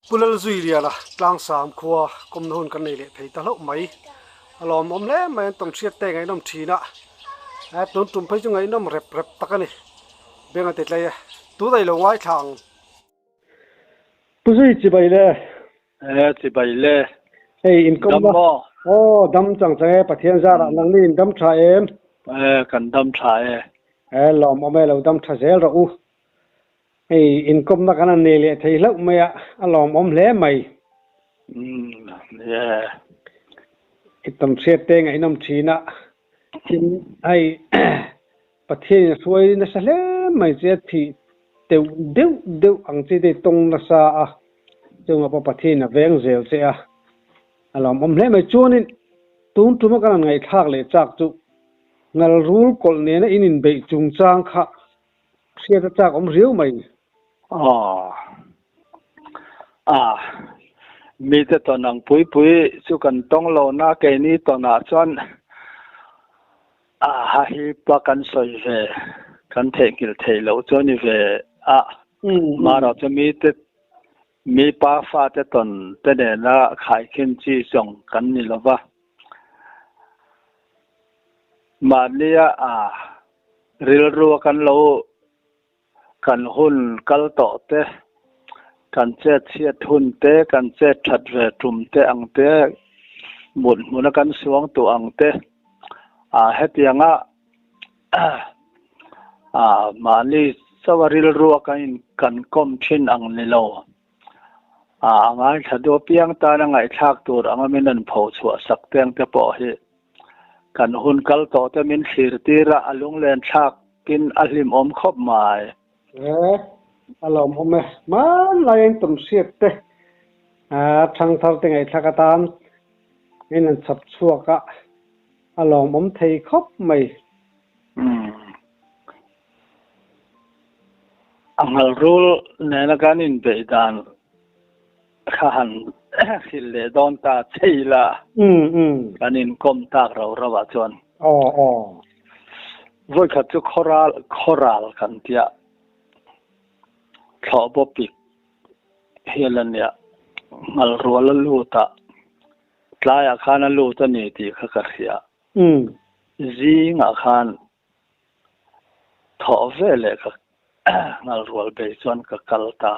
Pu Lalzuiliana Tlangsam khua kawmna hun kan nei leh thei ta hlauh mai. A lawmawm hle mai an tawng hriat te ngaihnawm thin a, he tun tum phei chu ngaihnawm rep rep tak a ni. Beng a ti tlai e, tunah i lo ngaithla ang. Pu Zui chibai le. E chibai le. Hei inkawm Dam maw? Aw dam chang chang e Pathian zarah nangni in dam tha em? E kan dam tha e. E lawmawm e lo dam tha zel rawh u. Hei inkawmna kan han nei leh thei hlauh mai a, a lawmawm hle mai. Umm yeah. I tam hriat te ngaihnawm thin a, tin hei Pathian in a hruai nasa hle mai che a thih deuh deuh deuh ang chi te i tawng nasa a, chungah pawh Pathian in a veng zel che a, a lawmawm hle mai. Chuanin tun tuma kan han ngaihthlak leh chak chu Ngalrul kawlh nena in inbeih chungchang kha Hriat a chak awm riau mai. Aw. Ah. Mite tawn ang pui pui chu kan tawng lo na keini tawnah chuan ah ha hi pa kan sawi ve kan theihnghilh theih loh chu a ni ve a. Mahrawh chu mite mi pa fate tawn te nena khaikhin chi zawng kan ni lo va. Mahnia ah Rilrua kan lo kan hun kal tawh te, kan chet chhiat hun te, kan chet that ve tum te ang te, mut hmuna kan suang tuh ang te, ah hetianga ah mahni chauha rilrua kan in kan kawm thin ang ni lo. Ah a ngaithla duh apiang tana ngaihthlak tur anga min rawn pho chhuah sak te ang te pawh hi Kan hun kal tawh te min thlir tir a, a lunglen thlak in a hlimawm khawp mai. E, a lawmawm e. Hmanlai in tum hriat te, thangthar te ngaihthlak atan in an chhap chhuak a, a lawmawm thei khawp mai. Umm. A ngalrul nena kan inbeih dan Kha han hrilh leh dawn ta chei la, kan inkawm tak rau rau ah chuan. Vawikhat chu khawral khawral kan tia thlawh baw pik hial a nia, ngal rual a lut a, tlaiah khan a lut a ni tih kha ka hria. Zingah khan Thawh ve leh ka ngal rual bei chuan ka kal ta.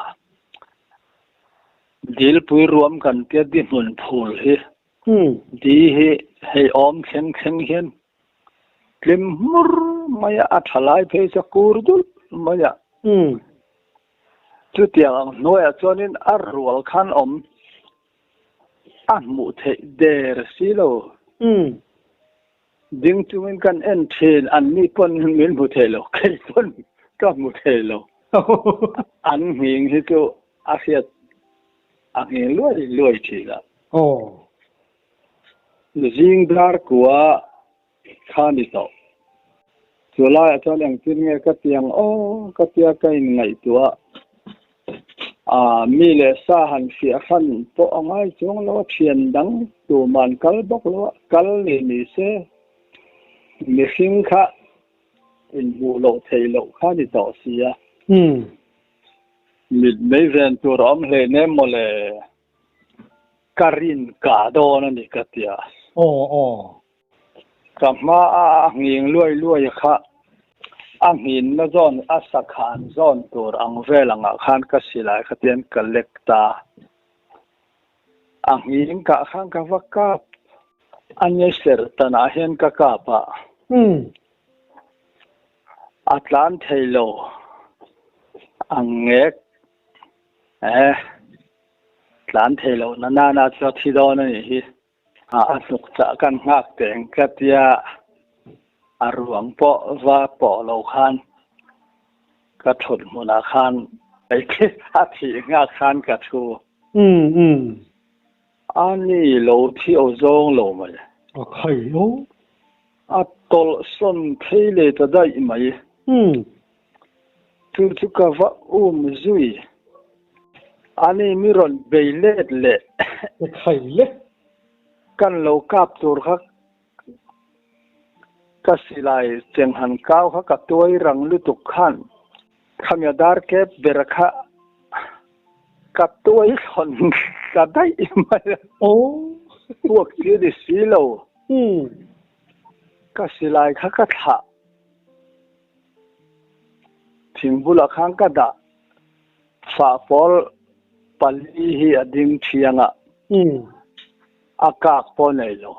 Dilpui ruam kan tia di hmun phul hi di hi hei awm thleng thleng hian tlim hmur mai a, a tha lai phei chu a kur dulh mai a. Chutiang ang hnuaiah chuanin a rual khan awm a hmuh theih der si lo. Ding chungin kan en thin, an ni pawn min hmu thei lo, kei pawn ka hmu thei lo. An nghing hi chu a hriat a nghing luai luai thin a. Zing dar kua kha ni tawh. Chu laiah chuan engtin nge ka ti ang aw ka tia ka inngaihtuah a, mi leh sa han fiah hran pawh a ngai chuang lo a, thian dang tuman kal bawk lo a, kal ni ni se mihring kha inhmuh loh theih loh kha ni tawh si a. Mit mei ven tur a awm hleinem mawle. Ka rin ka dawn a ni ka ti a. Aw aw. Ka hma a a nghing luai luai kha a nghinna zawn a sakhan zawn tur ang vel angah khan ka silai kha tian ka lek ta. A nghing kah khan ka va kap a nge serh tanah hian ka kap a. A tlan thei lo ang ngek. Eh, tlan thei loh na nana chu a thi dawn a nih hi. A hnuk chah kan nghak teng ka tia a ruang pawh va pawh lo khan ka thut hmunah khan a thih nghak khan ka thu. A ni lo thi aw zawng lo mai. A khai lo. A tawlh sawn phei leh ta daih mai. Chu chu ka va um zui. Ani mi rawn bei let leh. Ka khai le. Kan lo kap tur kha ka silai cheng han kau kha ka tuai rang lutuk khan khamia dar kep ber kha. Ka tuai thlawn ta daih mai a. Aw. Puak chi a ni si lo. Ka silai kha ka thlah. Thing bulah khan ka dah. Fahpawl pali hi a ding thiang a. A kak pawh nei lo.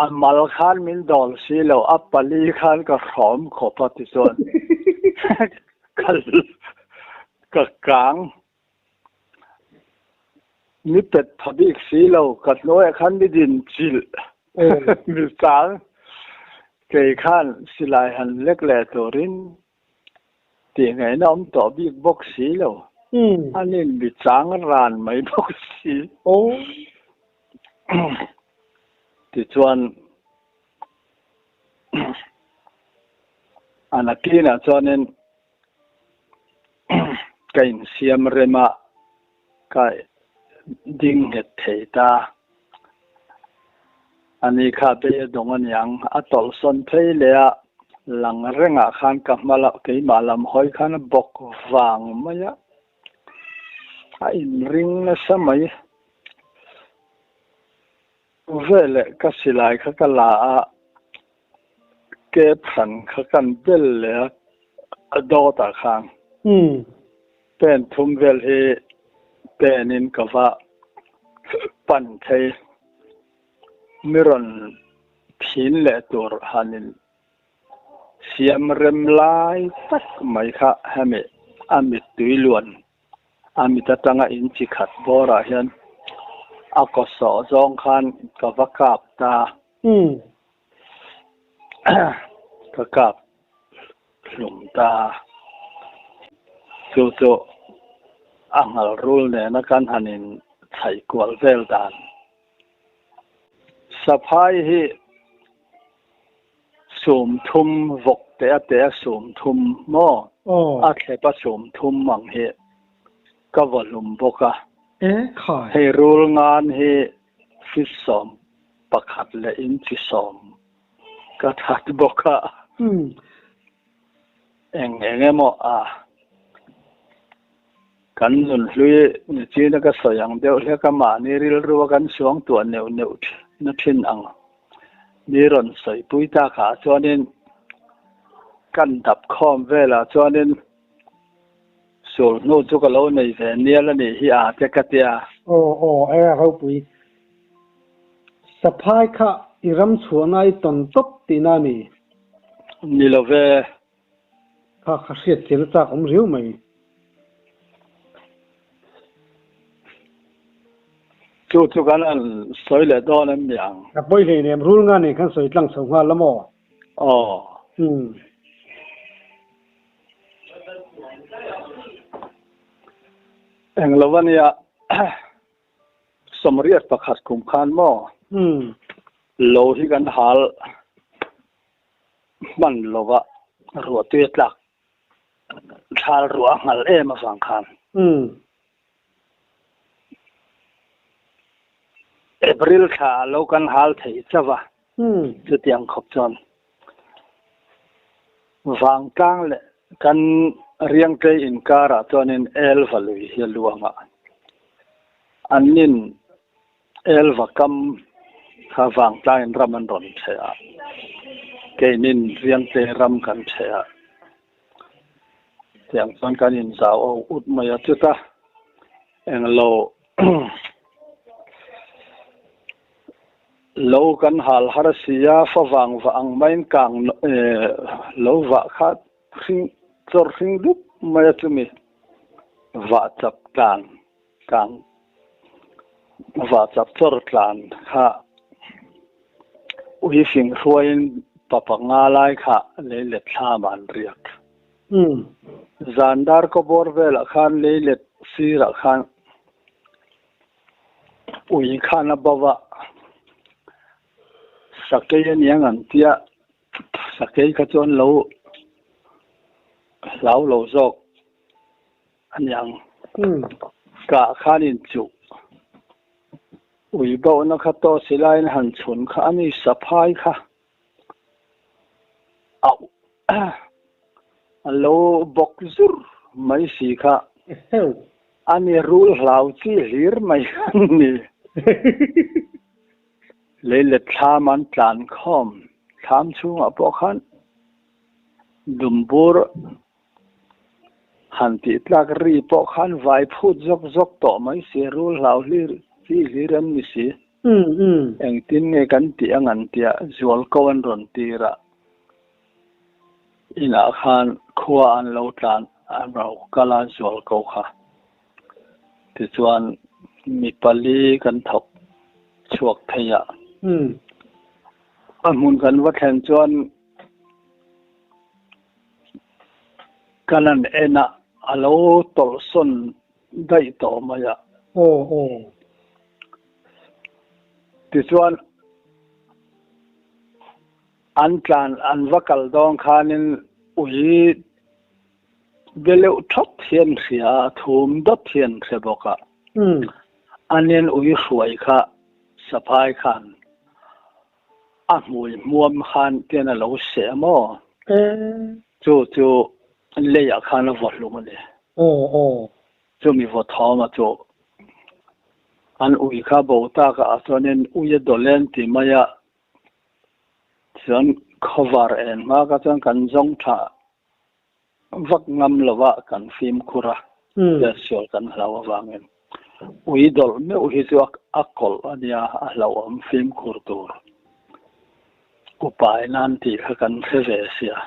A mal khan min dawl si lo, a pali khan ka hrawm khawp a tichuan ka kang. Mi pet pha bik si lo, ka hnuaiah khan mi din chilh, mi chang. Kei khan silai han lek leh turin tih ngaihna awm tawh bik bawk si lo. An in mi chang ran mai bawk si. Tichuan a nakinah chuanin ka insiam rem a, ka ding nghet thei ta. Ani kha bei a dawng aniang, a tawlhsawn phei leh a, lang rengah khan ka hma loh keimah lam hawi khan a bawk vang mai a, a inring nasa mai. Veleh ka silai kha ka la a, kep hran kha kan bel leh a, a dawtah khan pen thum vel hi penin ka va pan thei. Mi rawn phin leh tur hanin siam rem lai tak mai kha hemi a mittui luan A mit atanga in chi khat bawrah hian a kaw sawh zawng khan ka va kap ta. Ka kap hlum ta. Chu chu a ngal rul nena kan han in chhaih kual vel dan. Saphai hi Sum thum vawk teh a teh a sum thum maw? A thlep a sum thum ang hi ka vaw hlum bawk a. Hei rul ngan hi fit 11 leh inchi 10 ka that bawk a. Eng eng emaw a kan nun hlui ni chin a ka sawi ang deuh hlek a mahni rilru a kan suang tuah neuh neuh na thin ang mi rawn sawipui tak ah chuanin kan dap khawm velah chuanin sul hnu chu ka lo nei ve nial a nih hi a te ka tia. Aw aw e ropui saphai kha i ram chhuahna i tawn tawp tihna a ni. Ni lo ve. Kha kha hriat chian a chak awm riau mai. Chu chu kan han sawi leh dawn em ni ang? Ka pawi hlei nem, rul nga nen khan sawi tlang chho nghal la maw? Aw. Umm. Eng lo ania, 81 kum khan maw? Umm. Lo hi kan hal hman lova ruahtui a tlak thal ruah a nghal em avang khan. April thla ah lo kan hal thei chauh a, chutiang khawp chuan vangtlang leh kan riangtlei inkarah chuanin Elva lui hi a luang a, annin Elva kam kha vangtlangin ram an rawn chhe a, keinin riangte ram kan chhe a, tiang chuan kan inzau au ut mai a, chuta englo lo kan hal har si a, favang vah ang maiin kang lo vah kha hring chawr hring dup mai a chumi vah chap tlan. Tlan vah chap chawr tlan kha ui fing hruaiin pa panga lai kha lei let thlam ah an riak. Zan dar kaw bawr velah khan lei let sirah khan ui khan a bo a, sakei aniang an tia sakei kha chuan lo hlau lo zawk. Aniang kah khan in chuh ui bohna kha tawh si laiin han chhun kha a ni saphai kha a lo bawk zur mai si kha. Eheu. Ani rul hlau chi hlir mai an ni. Lei let thlam an tlan khawm. Thlam chhungah pawh khan dumbur han tih tlak ri pawh khan vai phut zawk zawk tawh mai si, rul hlau hlir chi hlir an ni si. Engtin nge kan tih ang an tia zualko an rawn tir a, inah khan khua an lo tlan an ro kal a zualko kha. Tichuan mi pali kan thawk chhuak thei a. A hmun kan va thlen chuan Kan an en a, a lo tawlhsawn daih tawh mai a. Aw aw. Tichuan an tlan an va kal dawn khanin ui beleuh thawt hian hria a, thum dawt hian hre bawk a. Anin ui hruai kha saphai khan A hmui hmuam khan tian a lo seh a maw? Chu chu leiah khan a vaw hlum a ni. Chumi vaw thawm a chu an ui kha bo tak ah chuanin ui a dawlh en ti mai a, chuan khawvar en hma kha chuan kan zawng tha vak ngam lova kan fimkhur a, chetsual kan hlau avangin ui dawlh meuh hi chu a kawlh a nia, a hlauhawm fimkhur tur upai nan tih kha kan hre ve sia.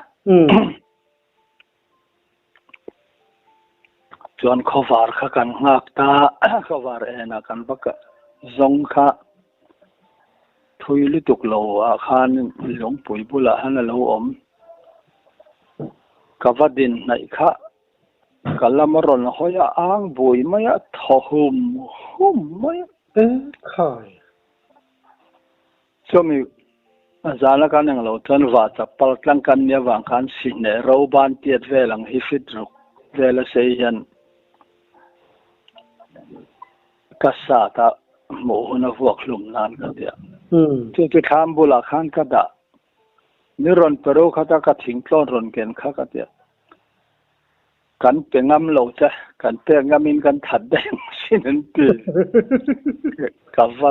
Chuan khawvar kha kan nghak ta, khawvar enah kan va zawng kha thui lutuk lo ah khan lungpui bulah khan a lo awm. Ka va din hnaih kha ka lam a rawn hawi a, ang bui mai a, thaw hum hum mai a. E khai. Chumi zana kan englo chuan va chapal tlang kan nia vang khan sihneh ro ban tiat vel ang hi fit ruk vel a sei hian ka sat a hmuh hun a vuak hlum nan ka tia. Chu chu thlam bulah khan ka dah. Ni rawn pe ro khat a ka thingtlawn rawn ken kha ka tia. Kan pe ngam lo che, kan pek ngamin kan that daih ang sin an ti. Ka va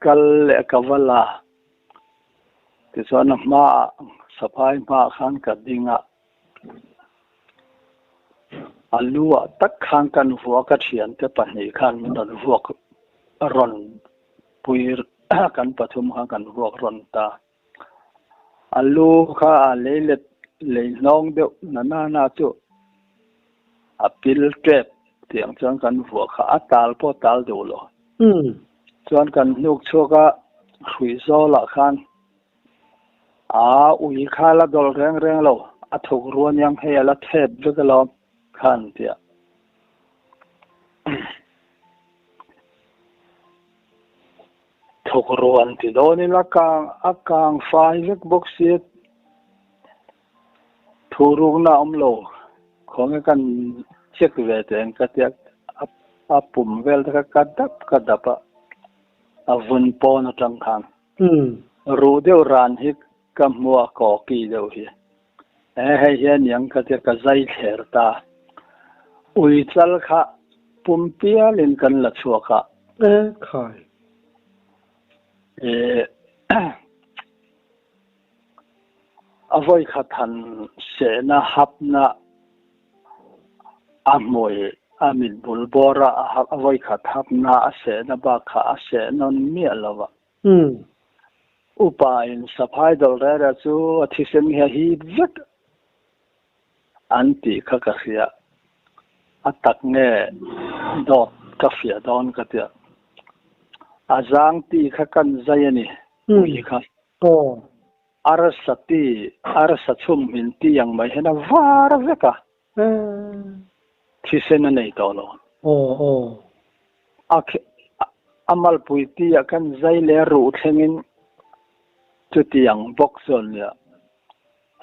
kal leh ka va la. Tichuan a hmaah saphai hmaah khan ka ding a. A lu ah tak khan kan vuak a thiante pahnih khan min rawn vuak rawn pui kan pathum khan kan vuak rawn ta. A lu kha a lei let lei hnawng deuh na na na chu a pil tep tiang chuan kan vuah kha a tal pawh tal duh lo. Chuan kan hnuk chhuak a hrui zawlah khan a ui kha la dawlh reng reng lo, a thuk ruan yang hei a la thep vek alawm khan tiah. Thawk rawh an ti dawn ila kang a kang fai vek bawk si thu rukna a awm lo khawnge kan check ve teh ang ka tia a pum vel te kha ka dap ka dap a a vun pawn atang khan ruh deuh ran hi ka hmu a kawki deuh hi e hei hian niang ka tia ka zai thler ta ui chal kha pum pialin kan la chhuak a. E khai. E a vawi khat han sehna hapna a hmui a mit bul bawr a a vawi khat hapna a sehna bak kha a seh nawn miah lo a. Upa in saphai dawlh reh reh chu a thisen hi a hip vek an tih kha ka hria. A tak nge dawt ka fiah dawn ka tia. A zang ti kha kan zai a ni ui kha. Arsa ti, arsa chhum hmin ti ang mai hian a var vek a. Thisen a nei tawh lo. A a malpui ti ah khan zai leh ruh thlengin chutiang bawk chuan nia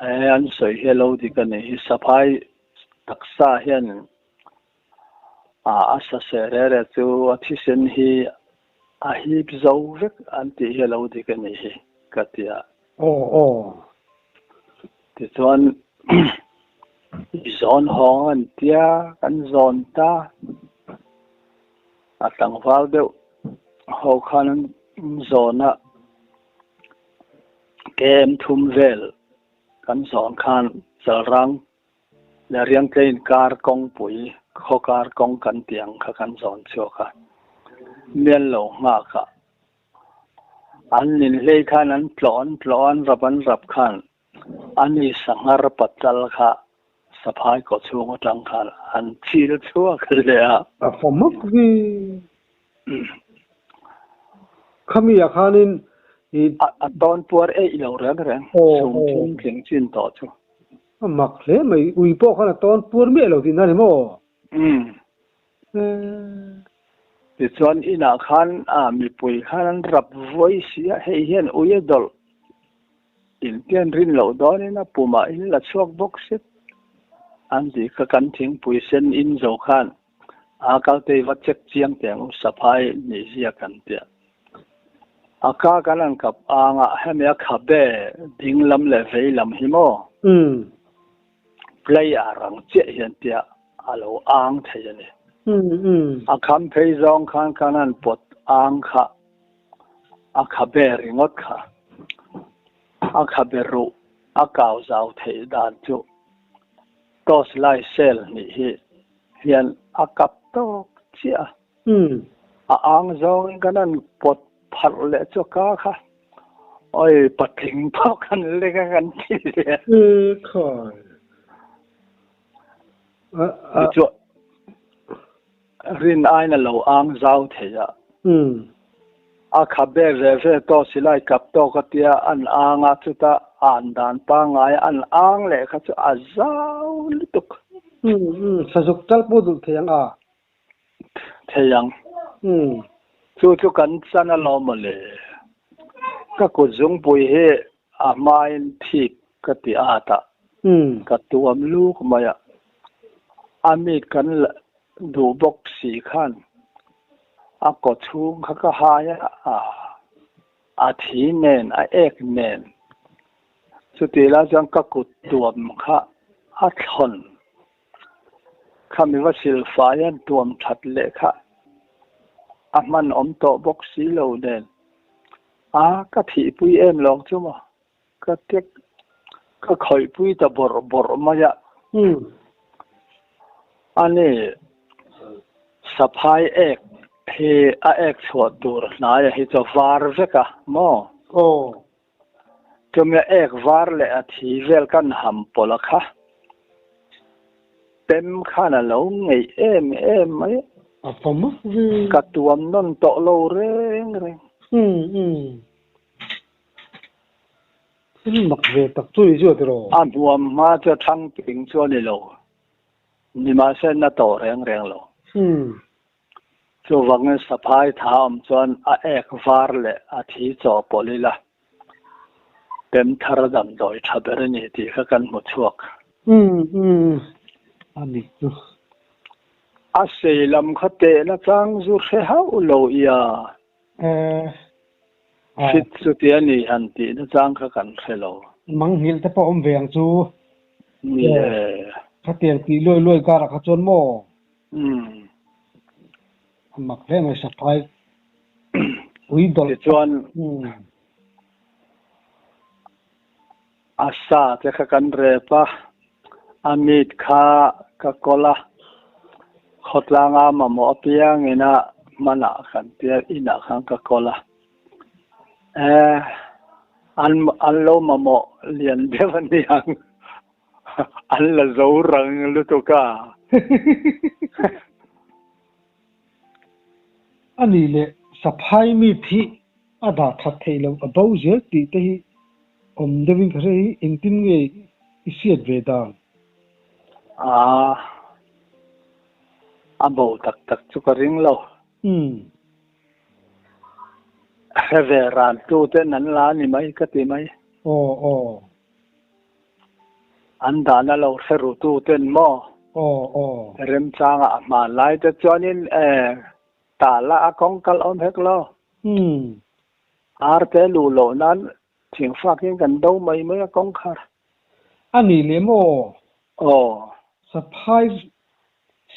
he an sawi hi a lo dik a ni hi saphai taksa hian a a sa seh reh reh chu a thisen hi a hip zo vek an tih hi a lo dik a ni hi ka ti a. Tichuan. I zawn hawng an tia kan zawn ta. A tlangval deuh ho khan an zawn a, kem thum vel kan zawn khan Chalrang leh Riangtlei inkar kawngpui, khaw kar kawng kan tih ang kha kan zawn chhuak a, mial lo nghak a. An ninhlei khan an tlawh an tlawh a, an rap an rap khan Ani sanghar patal kha saphai kaw chhung atang khan an chil chhuak hle a. A fa mak vi. Khami ah khanin i. A tawn puar eih lo reng reng, chhum thum tling chin tawh chu. A mak hle mai, ui pawh khan a tawn puar miah lo tihna a ni maw? Umm. Tichuan inah khan mipui khan an rap vuai si a, hei hian ui a dawlh. Intian rin loh dawnin a pumah in la chhuak bawk sep. An tih kha kan thingpui sen in zo khan a kaltei va check chiang teh ang u saphai nih zia kan tia. A ka kan han kap ang a, hemi a khabe ding lam leh vei lam hi maw? Play a rang chiah hian tia a lo ang thei a ni. A kham phei zawng khan kan han pawt ang kha. A khabe ringawt kha. A khabe ruh a kau zau theih dan chu toss lai cell nih hi hian a kap tawk chiah a. A ang zawngin kan han pawt pharh leh chu ka kha. Oi patling pawh kan lek a kan ti leh. Khai. Tichuan. Rin aiin a lo ang zau thei a. A khabe ve ve tawh silai kap tawk a tia an ang a, chuta an dan pangngai an ang leh kha chu a zau lutuk. Sazuk tal pawh duh thei ang a? Thei ang. Chu chu kan chan alawm mawle. Ka kut zungpui hi a hmain thik ka ti at a, ka tuam luk mai a. A mit kan duh bawk si khan a kaw chhung kha ka hai a, a thi nen, a ek nen. Chutih lai chuan ka kut tuam kha a thlawn. Khami va silfai an tuam that leh kha a hman awm tawh bawk si lo nen. A, ka thihpui em lawng chu maw? Ka tek, ka khawihpui ta bawrh bawrh mai a. Ani, saphai ek hi a ek chhuah tur hnaia hi chu a var vek a maw? Aw. Chumi a ek var leh a thi vel kan ham pawlh a kha. Pem khan a lo ngeih em em mai. A fa mak ve. Ka tuam nawn tawh lo reng reng. Umm umm. Thil mak ve tak chu i ziat rawh. A hmuam hma chu a thang ping chu a ni lo. Nimahse na tawh reng reng lo. Umm. Chuvangin saphai tha awm chuan a ek var leh a thi chaw pawlh ila pem thar damdawi tha ber a ni tih kha kan hmu chhuak. Umm umm a ni chu. A sei lam kha tehna chang zu hre hauh lo ia. Eh a. Fit chuti a ni han tihna chang kha kan hre lo. Manghilh te pawh awm ve ang chu. Ni e. Khatiang tih luai luai karah kha chuan maw? Umm. A mak hle mai saphai ui dawlh. Tichuan a sa te kha kan rep a, a meat kha ka kawl a, khawtlanga mamawh apiangin a hmanah kan tia inah khan ka kawl a. Eh, an an lo mamawh lian deuh a niang. An la zo rang lutuk a. A nih leh saphai mi thi a dah that theih loh a bo zel tih te hi awm deuhin ka hre hi engtin nge i hriat ve dan? A, a bo tak tak chu ka ring lo. Umm. Hre ve ran tu ten an la ni mai ka ti mai. Aw aw. An dahna lo hre ru tu ten maw? Aw aw. Remchanga a hman lai te chuanin e tala a kawng kal awm hek lo. Umm. Ar te luh loh nan thingfakin kan do mai mai a kawngkhar. A nih leh maw? Aw. Saphai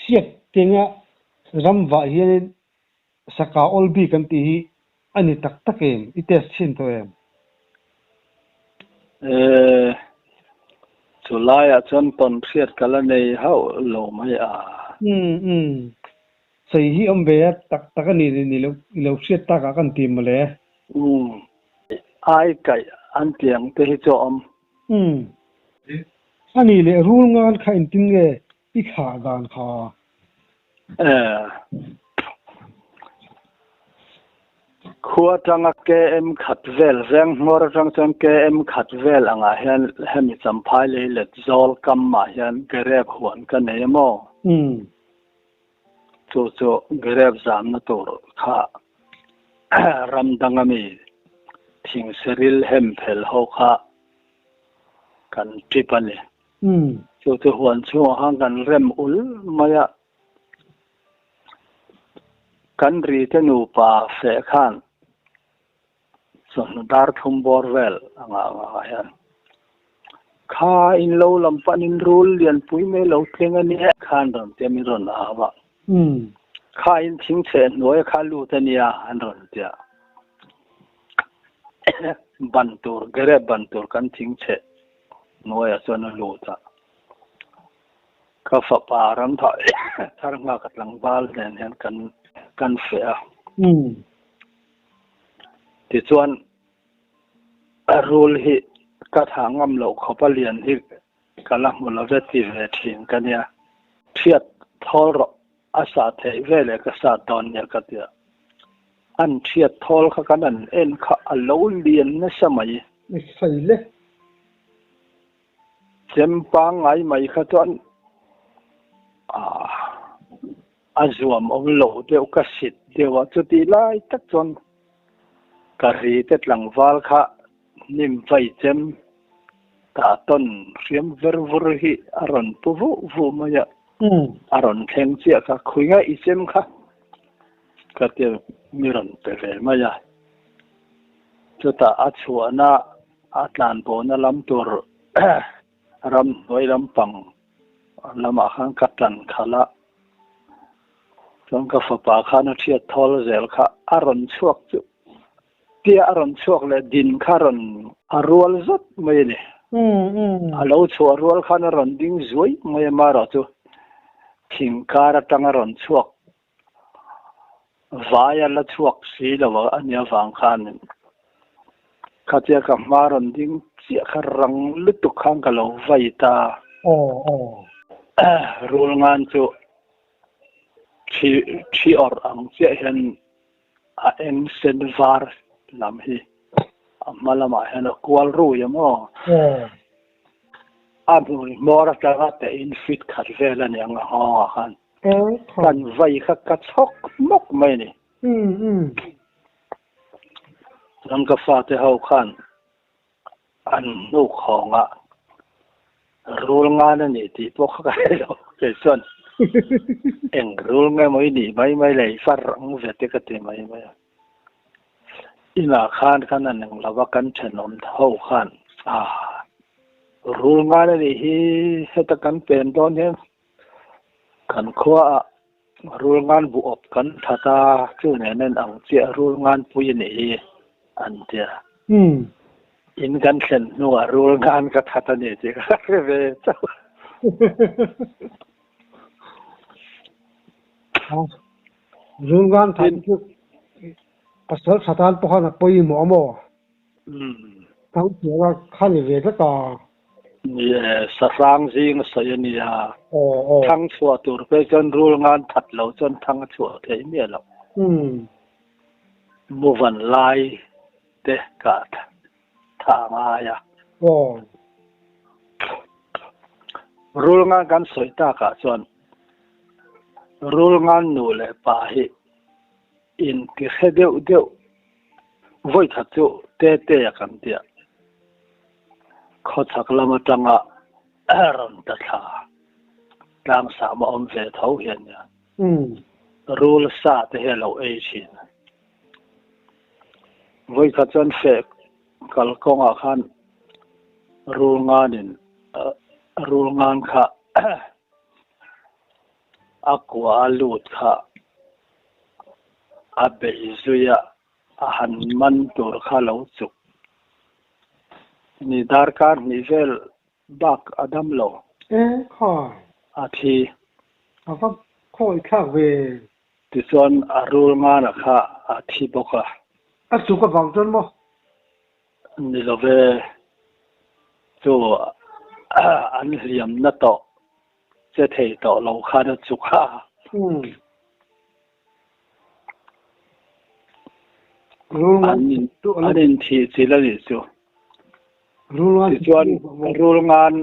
siak tenga ram vah hianin saka awl bik an tih hi a ni tak tak em? I test chhin tawh em? E, chu laiah chuan tawn hriat ka la nei hauh lo mai a. Umm umm. Sawi hi awm ve a, tak tak a ni ni lo i lo hriat takah kan ti mawle. Umm. Ai kaih an tih ang te hi chu a awm. Umm. A nih leh rul ngan kha engtin nge i thlah dan kha? Eh. Khua atanga KM khat vel, veng hmawr atang chuan KM khat vel angah hian hemi Champhai lei let zawl kam ah hian Gerep huan ka nei a maw? Umm. Chu chu Gerep zamna tur kha ram danga mi thingseril hem phel ho kha kan trip a ni. Chu chu huan chhungah khan kan rem ul mai a, kan ri te nupa feh khan chawhnu dar thum bawr vel anga angah hian kha in lo lam panin rul lianpui mai lo thleng a nia khan rawn tia min rawn au a. Kha in thing chheh hnuai kha lut a nia an rawn tia. Ban tur, grep ban tur kan thing chheh hnuaiah chuan a lut a. Ka fapa ram thar nghak a tlangval nen hian kan kan feh a. Tichuan rul hi ka thah ngam loh khawp a lian hi ka la hmu lo ve ti ve thin ka nia. Thiat thawl rawh a sah theih ve leh ka sah dawn nia ka ti a. An thiat thawl kha kan an en kha a lo lian nasa mai. Sawi le. Chem pangngai mai kha chuan a zuam awm lo deuh ka sit deuh a, chutih lai tak chuan ka ri te tlangval kha hnim vai chem tah tawn hriam ver vur hi a rawn pu vuh vuh mai a, a rawn thleng chiah kha khui ngai i chem kha ka ti mi rawn pe ve mai a, chutah a chhuahna a tlanbawhna lam tur ramhnuai lampang lamah khan ka tlan khalh a, chuan ka fapa khan a thiat thawl zel kha a rawn chhuak chu tia a rawn chhuak leh din kha rawn a rual zat mai a ni. A lo chhuah rual khan a rawn ding zuai mai a, marawh chu thing kar atang a rawn chhuak vai a la chhuak si lo a nia vang khan khatia ka hma rawn ding chiah kha rang lutuk khan ka lo vai ta. Rul ngan chu thi thi awrh ang chiah hian a eng sen var lam hi a hma lamah hian a kual rui a maw? A hmui hmawr atanga teh in fit khat vel a ni ang a nghawngah khan. Kan vai kha ka chhawk hmawk mai a ni. Chuan ka fate ho khan an hnuk hawngah rul ngan a ni tih pawh kha ka hre lo. Kei chuan eng rul nge maw i nih mai mai le i far ang ve te ka ti mai mai a. Inah khan kan an eng lova kan thenawm ho khan ah rul ngan a nih hi heta kan pen dawn hian Kan khuaah rul ngan bu awp kan that a, chu nen en ang chiah rul ngan pui a nih hi an ti a. In kan thlen hnuah rul ngan ka that a ni tih ka hre ve chauh. Rul ngan that chu pasal tha tan pawh khan a pawimawh a maw? Thangthianga kha ni ve tlat a. Ni e, sahrang zing a sawi a nia. Thang chhuah tur phei chuan rul ngan that lo chuan thang a chhuah theih miah lo. Muvan lai te kah tha a ngai a. Rul ngan kan sawi takah chuan rul ngan nu leh pa hi inti hre deuh deuh Vawi khat chu te te a kan tia. Khawchhak lam atanga rawn ta thla tlang sam a awm ve tho hian nia. Rul sa te hi a lo ei thin. Vawi khat chuan feh kalkawngah khan rul nganin rul ngan kha. A kua a lut kha a bei zui a, a han man tur kha lo chuk. Ni darkar hnih vel bak a dam lo. E khai. A thi. A va khawi thlak ve. Tichuan a rul ngana kha a thi bawk a. A chuk avang chuan maw? Ni lo ve. Chu an hliamna tawh che thei tawh lo khan a chuk a. An inthih chilh a nih chu. Tichuan Rulngan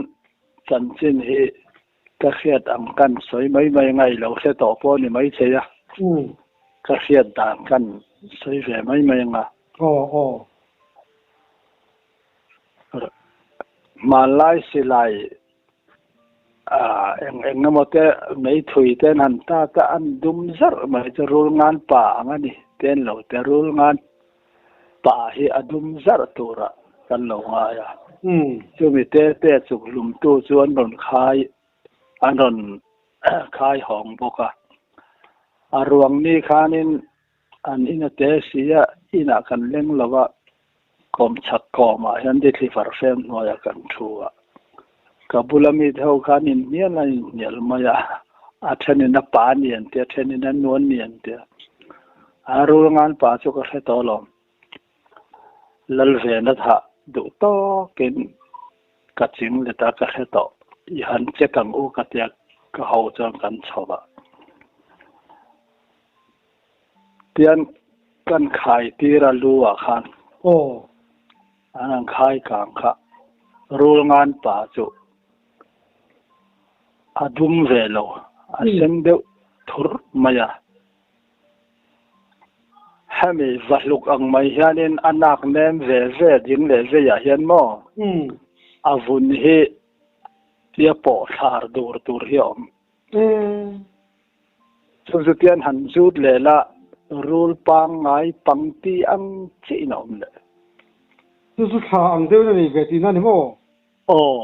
chanchin hi ka hriat ang kan sawi mai mai ngai lo hre tawh pawh a ni maithei a, ka hriat dan kan sawi ve mai mai ang a. Hmanlai silai eng eng emaw te mei thui te an han tat a, an dum zarh mai chu rul ngan pa ang a ni ten lo te rul ngan pa hi a dum zarh turah kan lo ngai a. Chumi te te chuk hlumtu chu an rawn khai an rawn khai hawng bawk a. A ruang ni khanin an in a te si a, inah kan leng lo a, Kawmchhak kawmah hian Dithli Farfem hnuaiah kan thu a, ka bula mite ho khan inhnial a inhnial mai a, a thenin a pa ni an ti a, a thenin a nuan ni an ti a, a rul ngan pa chu ka hre tawh lo. Lalvena thah duh tawkin ka ching let a, ka hre tawh. I han check ang u ka tia ka ho chuan kan chho a. Tian kan khai tir a lu ah khan. Aw. An han khai kang kha. Rul ngan pa chu a dum ve lo, a sen deuh thur mai a. Hemi vahluk ang mai hianin a nak nem ve ve ding leh veiah hian maw a vun hi tia pawh thlar dur tur hi a awm. Chu chu tian han zut leh la, rul pangngai pangti ang chiah in a awm leh. Chu chu thla ang deuhin a nei ve tihna a ni maw? Aw.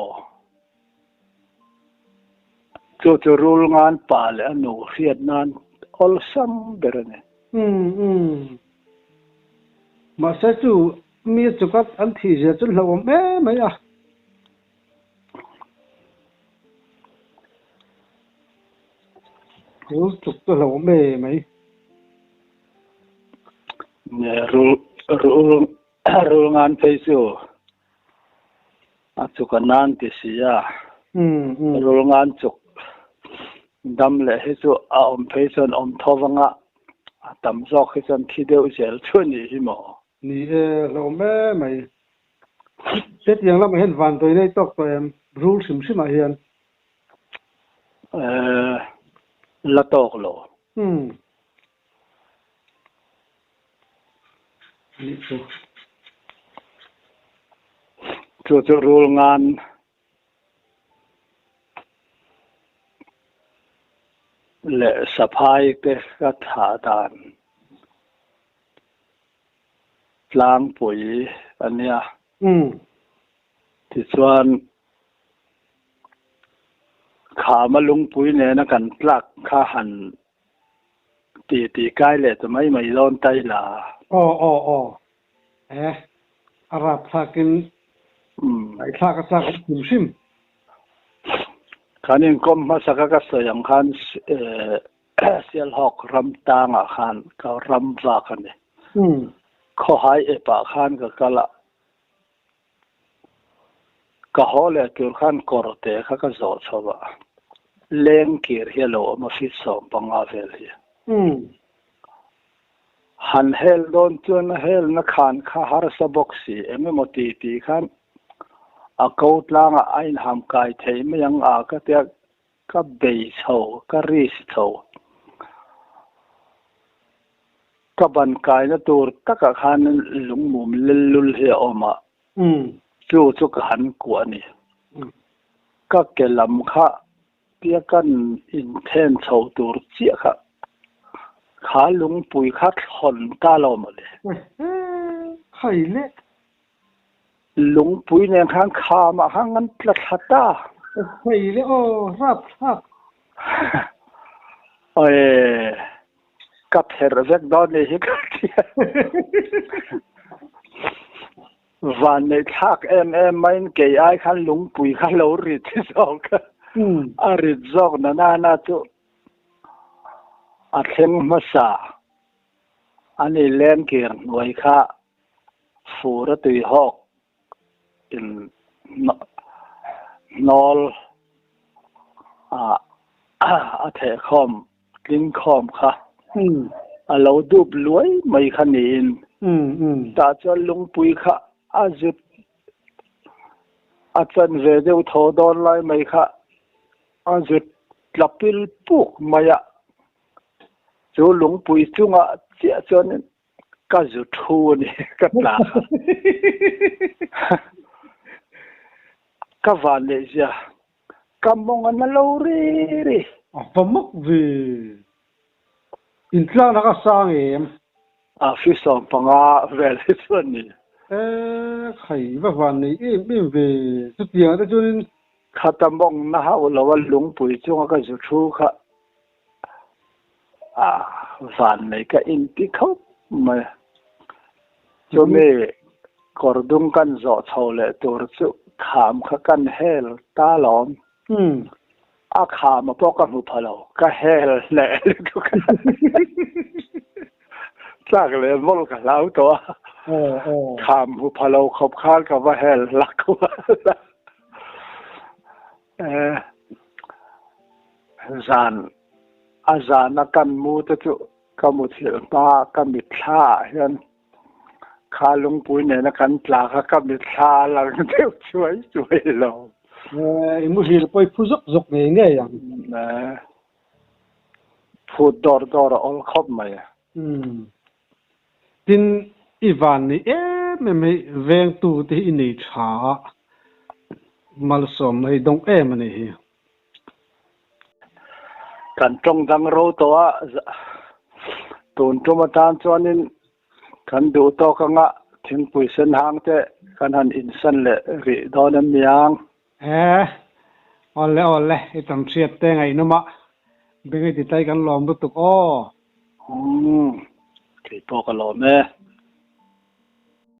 Chu chu rul ngan pa leh a nu hriat nan awlsam ber a ni. Umm umm. Mahse chu mi chukat an thih zia chu hlauhawm em mai a. Rul chuk chu hlauh awm e mai. Nge rul rul rul ngan phei chu a chuk a nan ti si a. Rul ngan chuk dam leh hi chu a awm phei chuan awm tho vang a, a tam zawk hi chuan thi deuh zel chu a nih hi maw? Ni e, hlauh awm e mai. Hetiang lamah hian vanduai nei tawk tawh em? Rul hrim hrimah hian. Eh, la tawk lo. Umm. Anih chu. Chu chu rul ngan leh saphai te ka thah dan. Tlangpui a nia. Tichuan, Khama lungpui nena kan tlak kha han ti ti kai leh ta mai mai dawn ta ila. Aw aw aw. E, a rap thlakin ngaihthlak a chak hrim hrim. Kan inkawm hmasa kha ka sawi ang khan Sialhawk ram tangah khan ka ram vak a ni. Khawhai epah khan ka kal a, ka haw leh tur khan kawrte kha ka zawh chho a, lengkir hi a lo awm a feet 15 vel hi. Han hel dawn chuan a helna khan kha harsa bawk si, eng emaw ti ti khan a ko tlangah a inham kai thei mai ang a ka tia Ka bei chho, ka risk chho. Ka ban kaina tur takah khan lungmum lellul hi a awm a, chu chu ka han kuah a ni. Ka ke lam kha tia kan inthen chho tur chiah kha, kha lungpui kha thlawn ta lo mawle. Khai le. Lungpui nen khan khamah khan an tla thla ta. Hei le aw, rapthlak. Awi ka pherh vek dawn ni hi ka ti a. Van neih thlak em em maiin kei ai khan lungpui kha lo rit zawk a, a rit zawk na nana chu a thleng hmasa a ni lengkir hnuai kha fur a tuihawk in hnawl a thehkhawm tlingkhawm kha a lo dup luai mai kha niin tah chuan lungpui kha a zut a chan ve deuh thaw dawn lai mai kha a zut tla pil puk mai a, chu lungpui chungah chiah chuan Ka zu thu a ni, ka tla kha. Ka van leh zia, ka mawng a na lo ri ri. A va mak ve. Intlakna ka sang em? A fi 15 vel hi chu a ni. E khai, va van nei em em ve. Chutiang te chuanin. Khata mawng na hauh lo a lungpui chunga ka zu thu kha. A van mai ka inti khawp mai. Chumi kawr dung kan zawh chho leh tur chu kham kha kan hel ta lawm. A kham a pawh ka hmu pha lo, ka hel hleh lutuk a. Tlak leh mawlh ka hlau tawh a. Kham hmu pha lo khawp khan ka va hel hlak kual a. Zan a zana kan mu te chu ka muthilh hma ka mitthla ah hian kha lungpui nena kan tla kha ka mitthla a lang deuh chuai chuai lo. I muhil pawi phu zawk zawk ngei ngei ang. Phut dawr dawr a awl khawp mai. Tin, i van nei em em hei vengtu te hi i nei tha a, malsawmna hi dawng em a nih hi. Kan tawng dang ro tawh a, tun tum atan chuanin kan duh tawk anga thingpui sen hang te kan han insan leh rih dawn em niang. E, awle awle, i tam hriat te ngaihnawm a, beng i ti tlai kan lawm lutuk aw. Umm, kei pawh ka lawm e.